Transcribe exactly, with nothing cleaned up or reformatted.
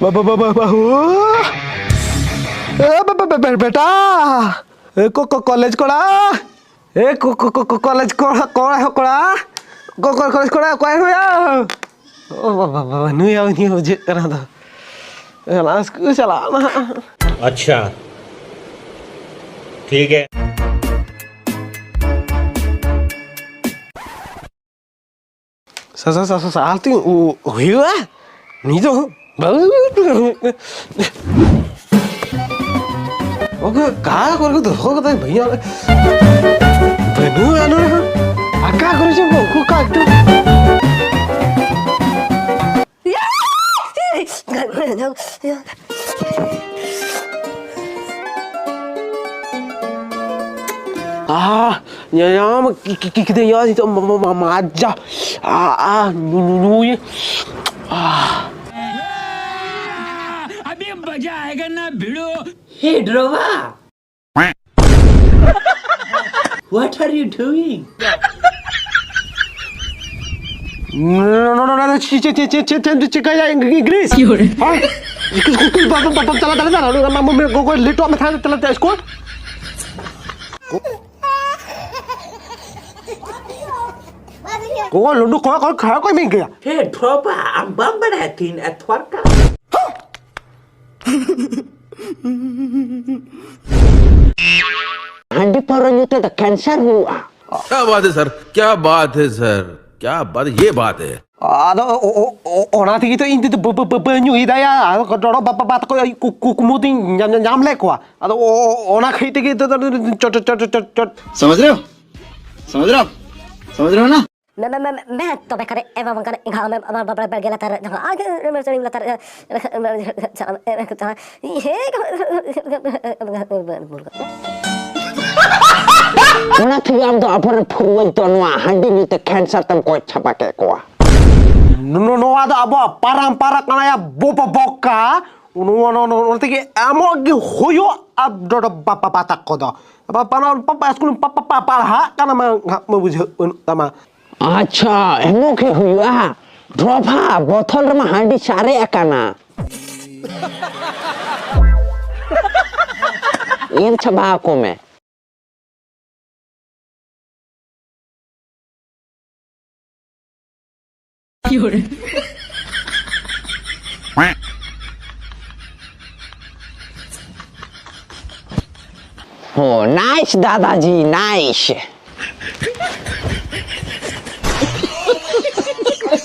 ᱵᱟ-, ᱵᱟ-, ᱵᱟ-, ᱵᱟ-, ᱵᱟᱹᱦᱩ᱾ ᱮ, ᱵᱟ-, ᱵᱟ-, ᱵᱟ-, ᱵᱟ-, ᱵᱮᱴᱟ᱾ ᱮ, ᱠᱚ-, ᱠᱚ-, ᱠᱚᱞᱮᱡᱽ ᱠᱚᱲᱟ᱾ ᱮ, ᱠᱚ-, ᱠᱚ-, ᱠᱚ-, ᱠᱚ-, ᱠᱚᱞᱮᱡᱽ ᱠᱚᱲᱟ, ᱠᱚᱲᱟ, ᱠᱚᱲᱟ᱾ ᱠᱚ-, ᱠᱚ-, ᱠᱚᱞᱮᱡᱽ ᱠᱚᱲᱟ, ᱚᱠᱚᱭ ᱱᱩᱭᱟ? ᱚ, ᱵᱟ-, ᱵᱟ-, ᱵᱟ-, ᱵᱟ-, ᱱᱩᱭᱟ, ᱩᱱᱤ ᱵᱩᱡᱷᱟᱹᱜ ᱠᱟᱱᱟ ᱫᱚ᱾ ᱪᱟᱞᱟᱜ, ᱥᱠᱩᱞ ᱪᱟᱞᱟᱜ ᱱᱟᱦᱟᱜ᱾ ᱟᱪᱪᱷᱟ, ᱴᱷᱤᱠ ᱦᱮ᱾ ᱥᱟ-, ᱥᱟ-, ᱥᱟ-, ᱥᱟ-, ᱥᱟᱞ ᱛᱤᱧ ᱩ-, ᱦᱩᱭᱩᱜᱼᱟ? ᱱᱤᱛᱚᱜ ᱦᱚᱸ? ᱵᱟᱝ᱾ ᱚᱠᱟ ᱠᱚᱨᱮ ᱠᱚ ᱫᱚᱦᱚ ᱠᱟᱫᱟ ᱵᱷᱟᱹᱭᱟ? ᱵᱟᱹᱱᱩᱜᱼᱟ ᱱᱚᱰᱮ ᱦᱚᱸ᱾ ᱟᱠᱟ ᱠᱚᱨᱮ ᱪᱚᱝ ᱠᱚ ᱩᱠᱩ ᱠᱟᱜ ᱪᱚ᱾ ᱟᱦ, ᱧᱟᱢ ᱠᱤ-, ᱠᱤ-, ᱠᱤ-, ᱠᱤᱫᱟᱹᱧ ᱱᱤᱛᱚᱜ ᱢᱟ-, ᱢᱟ-, ᱢᱟ-, ᱢᱟᱡᱟ᱾ ᱟ, ᱟ, ᱧᱩ-, ᱧᱩ-, ᱧᱩᱭ᱾ ᱟ᱾ अभी मजा आएगा ना भिड़ो। Hey, Drova! What are you doing? No, no, no, no, no, ᱪᱮᱫ, ᱪᱮᱫ, ᱪᱮᱫ, ᱪᱮᱫ, ᱪᱮᱫ ᱮᱢ ᱪᱤᱠᱟᱹᱭᱟ, ᱤᱝ-, ᱤᱝᱜᱽᱨᱤᱥ? ᱦᱮᱸ? ᱤᱥᱠᱩᱞ, ᱤᱥᱠᱩᱞ, ᱵᱟᱵᱟ, ᱵᱟᱵᱟ, ᱪᱟᱞᱟᱜ, ᱪᱟᱞᱟᱜ, ᱪᱟᱞᱟᱜ, ᱟᱢ, ᱟᱢ, ᱟᱢ, ᱜᱚᱜᱚ, ᱞᱮᱴᱚᱜ ᱢᱮ, ᱛᱟᱦᱞᱮ, ᱛᱟᱦᱞᱮ, ᱤᱥᱠᱩᱞ᱾ ᱜᱚᱜᱚ, ᱞᱩᱰᱩ, ᱠᱚ, ᱠᱚ, ᱠᱷᱟᱲᱟ ᱠᱚ ᱢᱮᱱ ᱜᱮᱭᱟ᱾ ᱦᱮ, ᱰᱷᱚᱵᱟ, ᱟᱢ ᱵᱟᱢ ᱵᱟᱲᱟᱭᱟ ᱛᱤᱱ ᱮᱛᱷᱣᱟᱨ ᱠᱟ? ᱦᱟᱺᱰᱤ ᱯᱟᱹᱣᱨᱟᱹ ᱧᱩ ᱛᱮᱫᱚ ᱠᱮᱱᱥᱟᱨ ᱦᱩᱭᱩᱜᱼᱟ᱾ क्या बात है सर, क्या बात है सर, क्या बात, ये बात है। ᱟᱫᱚ ᱚ-, ᱚ-, ᱚ-, ᱚᱱᱟ ᱛᱮᱜᱮ ᱛᱚ ᱤᱧ ᱛᱮᱫᱚ ᱵᱟᱹ-, ᱵᱟᱹ-, ᱵᱟᱹ-, ᱵᱟᱹᱧ ᱩᱭ ᱫᱟᱲᱮᱭᱟᱜᱼᱟ᱾ ᱟᱫᱚ ᱰᱚᱲᱚ ᱵᱟ-, ᱵᱟ-, ᱵᱟ ᱛᱟᱠᱚ ᱠᱩ-, ᱠᱩ-, ᱠᱩᱠᱢᱩ ᱛᱤᱧ ᱧᱟ-, ᱧᱟ-, ᱧᱟᱢ ᱞᱮᱫ ᱠᱚᱣᱟ᱾ ᱟᱫᱚ ᱚ-, ᱚ-, ᱚᱱᱟ ᱠᱷᱟᱹᱛᱤᱨ ᱛᱮᱜᱮ ᱛᱚ, ᱛᱚ, ᱛᱚ, ᱪᱚᱴ, ᱪᱚᱴ, ᱪᱚᱴ, ᱪᱚᱴ, ᱪᱚᱴ᱾ समझ रहे हो? समझ रहे हो आप? समझ रहे हो ना? मैं, मैं, मैं, मैं तो बेकार है, एवं कर, गाँव में, अब, अब, अब, गेला तार, जहाँ आगे, मैं ट्रेनिंग लतार, ये, ᱚᱱᱟ ᱛᱮᱜᱮ ᱟᱢ ᱫᱚ ᱟᱵᱚᱨᱮᱱ ᱯᱷᱩᱨᱣᱟᱹ ᱫᱚ ᱱᱚᱣᱟ ᱦᱟᱺᱰᱤ ᱧᱩ ᱛᱮ ᱠᱮᱱᱥᱟᱨ ᱛᱮᱢ ᱜᱚᱡ ᱪᱟᱵᱟ ᱠᱮᱫ ᱠᱚᱣᱟ᱾ ᱱᱚ-, ᱱᱚᱣᱟ ᱫᱚ ᱟᱵᱚᱣᱟᱜ ᱯᱟᱨᱟᱢᱯᱟᱨᱟ ᱠᱟᱱᱟ ᱭᱟ, ᱵᱚ-, ᱵᱚ-, ᱵᱚᱠᱟ᱾ ᱱᱚᱣᱟ, ᱱᱚᱣᱟ, ᱱᱚᱣᱟ, ᱱᱚᱣᱟ ᱛᱮᱜᱮ ᱮᱢᱚᱜ ᱜᱮ ᱦᱩᱭᱩᱜ, ᱟᱵ-, ᱰᱚ-, ᱰᱚ-, ᱵᱟ-, ᱵᱟ-, ᱵᱟ ᱛᱟᱠᱚ ᱫᱚ᱾ ᱵᱟ-, ᱵᱟ-, ᱱᱚᱣᱟ ᱯᱟ-, ᱯᱟ-, ᱥᱠᱩᱞ ᱯᱟ-, ᱯᱟ-, ᱯᱟ-, ᱯᱟᱲᱦᱟᱜ ᱠᱟᱱᱟ ᱢᱟ, ᱦᱟᱸᱜ ᱢᱟ ᱵᱩᱡᱷᱟᱹᱜ ᱵᱟᱹᱱᱩᱜ ᱛᱟᱢᱟ᱾ ᱟᱪᱪᱷᱟ, ᱮᱢᱚᱜ ᱜᱮ ᱦᱩᱭᱩᱜᱼᱟ᱾ ᱰᱨᱚᱯᱷᱟ, ᱵᱚᱛᱚᱞ ᱨᱮᱢᱟ ᱦᱟᱺᱰᱤ ᱥᱟᱨᱮᱡ ᱟᱠᱟᱱᱟ᱾ ᱧᱮᱞ ᱪᱟᱵᱟ ᱟᱠᱚ ᱢᱮ᱾ ᱦᱚᱸ, nice ᱫᱟᱫᱟ ᱡᱤ, nice᱾